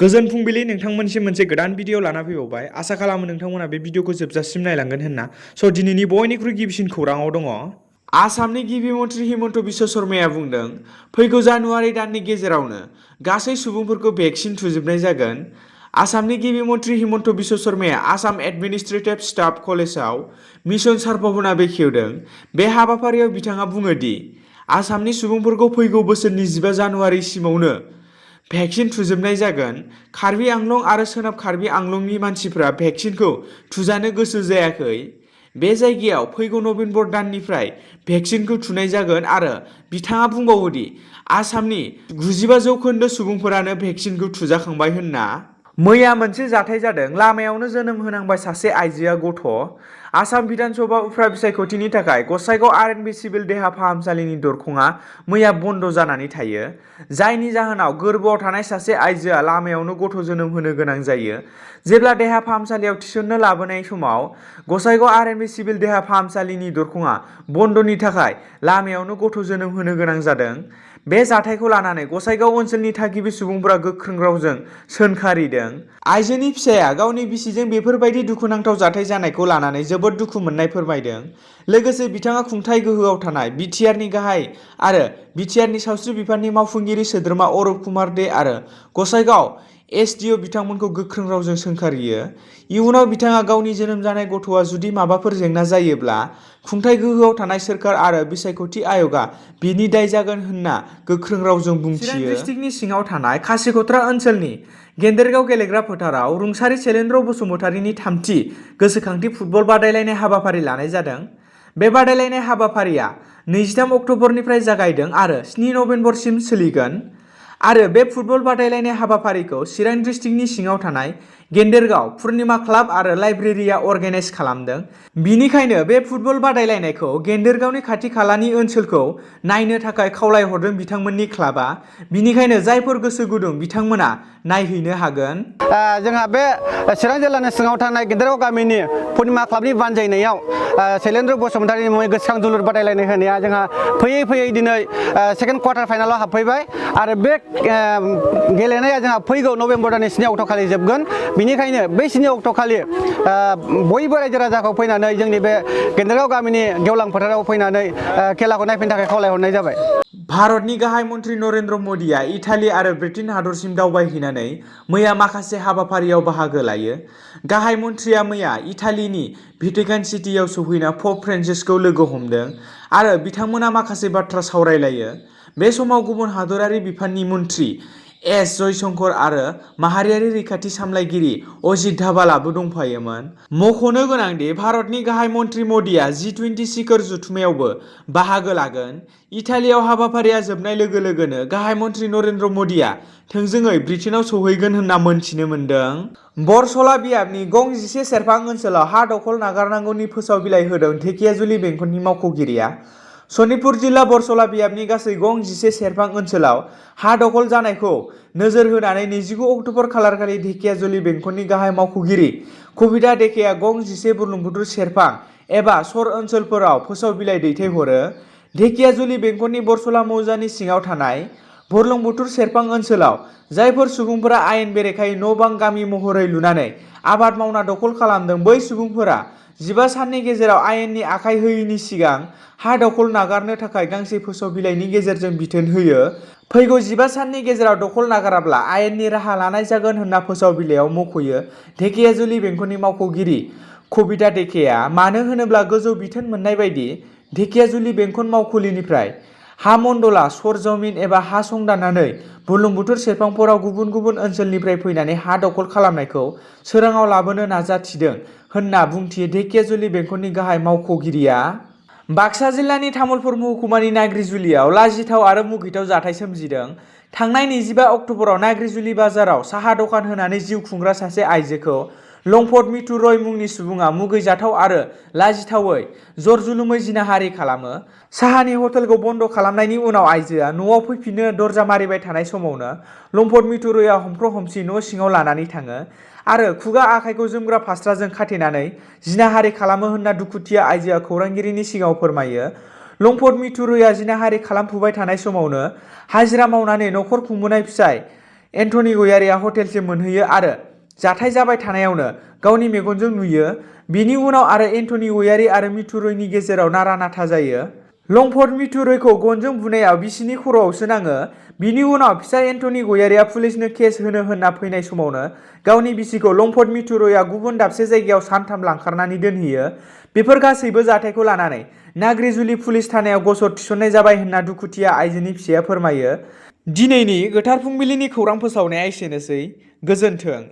गोजोन फुंबिलि नोंथांमोनसिम मोनसे गोदान भिडिअ लाना फैबावबाय। आसा खालामो नोंथांमोना बे भिडिअखौ जोबजासिम नायलांगोन होनना। दिनैनि बयनिख्रुइ गिबिसिन खौराङाव दङ। आसामनि गिबि मन्थ्रि हिमन्त बिश्व शर्माया बुंदों, फैगौ जानुवारि दाननि गेजेरावनो गासै सुबुंफोरखौ भेक्सिन थुजोबनाय जागोन। आसामनि गिबि मन्थ्रि हिमन्त बिश्व शर्माया आसाम एडमिनिस्ट्रेटिभ स्टाफ कलेजाव मिशन सारभावना बेखेवदों। बे हाबाफारियाव बिथाङा बुङो दि आसामनि सुबुंफोरखौ फैगौ बोसोरनि 15 जानुवारिसिमावनो भेक्सिन थुजोबनाय जागोन। कार्बि आंलं आरो सोनाब कार्बि आंलंनि मानसिफ्रा भेक्सिनखौ थुजानो गोसो जायाखै। बे जायगायाव फैगौ नबेम्बर दाननिफ्राय भेक्सिनखौ थुनाय जागोन आरो बिथाङा बुंबावो दि आसामनि 95% सुबुंफोरानो भेक्सिनखौ थुजाखांबाय होनना। मैया मोनसे जाथाय जादों। लामायावनो जोनोम होनांबाय सासे आइजोआ गथ'। आसाम बिधानसभा उफ्रा बिसायख'थिनि थाखाय गसाइगाव आर.एन.बि सिभिल देहा फाहामसालिनि दरखंआ मैया बन्द जानानै थायो। जायनि जाहोनाव गोर्बोआव थानाय सासे आइजोआ लामायावनो गथ' जोनोम होनो गोनां जायो। जेब्ला देहा फाहामसालियाव थिसननो लाबोनाय समाव गसाइगाव आर.एन.बि सिभिल देहा फाहामसालिनि दरखंआ बन्दनि थाखाय लामायावनो गथ' जोनोम होनो गोनां जादों। बे जाथायखौ लानानै गसाइगाव ओनसोलनि थागिबि सुबुंफोरा गोख्रों रावजों सोंखारिदों। आइजोनि फिसाया गावनि बिसिजों बेफोरबायदि दुखुनांथाव जाथाय जानायखौ लानानै जोबोद दुखु मोननाय फोरमायदों। लोगोसे बिथाङा खुंथाय गोहोआव थानाय बिटिआरनि गाहाय आरो बिटिआरनि सावस्रि बिफाननि मावफुंगिरि सोद्रोमा अरुप कुमार दे आरो गसाइगाव एसडिअ बिथांमोनखौ गोख्रों रावजों सोंखारियो। इयुनाव बिथाङा गावनि जोनोम जानाय गथ'आ जुदि माबाफोर जेंना जायोब्ला खुंथाय गोहोआव थानाय सोरखार आरो बिसायख'थि आय'गआ बिनि दाय जागोन होनना गोख्रों रावजों बुंथियो। चिरां डिस्ट्रिक्टनि सिङाव थानाय खासिकत्रा ओनसोलनि गेदेरगाव गेलेग्रा फोथाराव रुंसारि शैलेन्द्र बसुमतारीनि थामथि गोसोखांथि फुटबल बादायलायनाय हाबाफारि लानाय जादों। बे बादायलायनाय हाबाफारिया 23 अक्ट'बरनिफ्राय जागायदों आरो 7 नबेम्बरसिम सोलिगोन। आरो बे फुटबल बादायलायनाय हाबाफारिखौ चिरां डिस्ट्रिक्टनि सिङाव थानाय गेदेरगाव पुर्निमा क्लाब आरो लाइब्रेरिया अर्गेनाइज खालामदों। बिनिखायनो बे फुटबल बादायलायनायखौ गेदेरगावनि खाथि खालानि ओनसोलखौ नायनो थाखाय खावलायहरदों बिथांमोननि क्लाबा। बिनिखायनो जायफोर गोसो गुदुं बिथांमोना नायहैनो हागोन। जोंहा बे चिरां जिल्लानि सिङाव थानाय गेदेरगाव गामिनि पुर्निमा क्लाबनि बानजायनायाव शैलेन्द्र बसुमतारीनि मुङै गोसोखां जोलुर बादायलायनाय होनाया जोंहा फैयै फैयै दिनै सेकेन्ड क्वार्टार फाइनालाव हाबफैबाय आरो बे गेलेनाया जोंहा फैगौ नबेम्बर दाननि 7 अक्ट' खालि जोबगोन। बिनिखायनो बै 7 अक्ट' खालि बयबो रायजो राजाखौ फैनानै जोंनि बे गेदेरगाव गामिनि गेवलां फोथाराव फैनानै खेलाखौ नायफैनो थाखाय खावलायहरनाय जाबाय। भारतनि गाहाय मन्थ्रि नरेन्द्र मदिआ इटाली आरो ब्रिटेन हादरसिम दावबायहैनानै मैया माखासे हाबाफारियाव बाहागो लायो। गाहाय मन्थ्रिया मैया इटालीनि भेटिकान सिटीआव सौहैना पप फ्रेन्सिसखौ लोगो हमदों आरो बिथांमोना माखासे बाथ्रा सावरायलायो। बे समाव गुबुन हादरारि बिफाननि मन्थ्रि एस जयशंकर आरो माहारियारि रैखाथि सामलायगिरि अजित धाभालआबो दंफायोमोन। मख'नो गोनांदि भारतनि गाहाय मन्थ्रि मदिआ G20 शिखर जथुम्मायावबो बाहागो लागोन। इटालीयाव हाबाफारिया जोबनाय लोगो लोगोनो गाहाय मन्थ्रि नरेन्द्र मदिआ थोंजोङै ब्रिटेनआव सौहैगोन होनना मोनथिनो मोन्दों। बरसला बियाबनि गं 11 सेरफां ओनसोलाव हा दखल नागारनांगौनि फोसाव बिलाइ होदों धेकियाजुलि बेंखननि मावख'गिरिया। सनितपुर जिल्ला बरसला बियाबनि गासै गं 11 सेरफां ओनसोलाव हा दखल जानायखौ नोजोर होनानै 29 अक्ट'बर खालारखालि धेकियाजुलि बेंखननि गाहाय मावख'गिरि कबिता डेकाया गं 11 बुरलुंबुथुर सेरफां एबा सर ओनसोलफोराव फोसाव बिलाइ दैथायहरो। धेकियाजुलि बेंखननि बरसला मौजानि सिङाव थानाय बुरलुंबुथुर सेरफां ओनसोलाव जायफोर सुबुंफोरा आयेन बेरेखायै न' बां गामि महरै लुनानै आबाद मावना दखल खालामदों, बै सुबुंफोरा 15 साननि गेजेराव आयेननि आखाय होयैनि सिगां हा दखल नागारनो थाखाय गांसे फोसाव बिलाइनि गेजेरजों बिथोन होयो। फैगौ 15 साननि गेजेराव दखल नागाराब्ला आयेननि राहा लानाय जागोन होनना फोसाव बिलाइयाव मख'यो धेकियाजुलि बेंखननि मावख'गिरि कबिता डेकाया। मानो होनोब्ला गोजौ बिथोन मोननाय बायदि धेकियाजुलि बेंखन मावखुलिनिफ्राय हा मण्डला सर जमिन एबा हा संदाननानै बुरलुंबुथुर सेरफांफोराव गुबुन गुबुन ओनसोलनिफ्राय फैनानै हा दखल खालामनायखौ सोराङाव लाबोनो नाजाथिदों होनना बुंथियो धेकियाजुलि बेंखननि गाहाय मावख'गिरिया। बाक्सा जिल्लानि तामुलपुर महकुमानि नाग्रिजुलियाव लाजिथाव आरो मुगैथाव जाथाय सोमजिदों। थांनाय 25 अक्ट'बराव नाग्रिजुलि बाजाराव साहा दखान होनानै जिउ खुंग्रा सासे आइजोखौ लंपट मितु रय मुंनि सुबुङा मुगैजाथाव आरो लाजिथावै जरजुलुमै जिनाहारि खालामो। साहानि हटेलखौ बन्द' खालामनायनि उनाव आइजोआ न'आव फैफिननो दरजा मारिबाय थानाय समावनो लंपट मितु रयआ हमख्र'-हमसि न' सिङाव लानानै थाङो आरो खुगा आखाइखौ जोमग्रा फास्राजों खाथेनानै जिनाहारि खालामो होनना दुखुथिया आइजोआ खौरांगिरिनि सिगाङाव फोरमायो। लंपट मितु रयआ जिनाहारि खालामफुबाय थानाय समावनो हाजिरा मावनानै नखर खुंबोनाय फिसाय एन्टनि गयारिया हटेलसिम मोनहैयो आरो जाथाय जाबाय थानायावनो गावनि मेगनजों नुयो। बिनि उनाव आरो एन्टनि गयारि आरो मिथु रयनि गेजेराव नारा नाथा जायो। लंफर्ड मिथु रयखौ गनजों बुनायाव बिसिनि खर'आवसो नाङो। बिनि उनाव फिसा एन्टनि गयारिया पुलिसनो केस होनो होनना फैनाय समावनो गावनि बिसिखौ लंफर्ड मिथु रयआ गुबुन दाबसे जायगायाव सानथाम लांखारनानै दोनहैयो। बेफोर गासैबो जाथायखौ लानानै नाग्रिजुलि पुलिस थानायाव गसर थिसननाय जाबाय होनना दुखुथिया आइजोनि फिसाया फोरमायो। दिनैनि गोथार फुंबिलिनि खौरां फोसावनाया एसेनोसै। गोजोन्थों।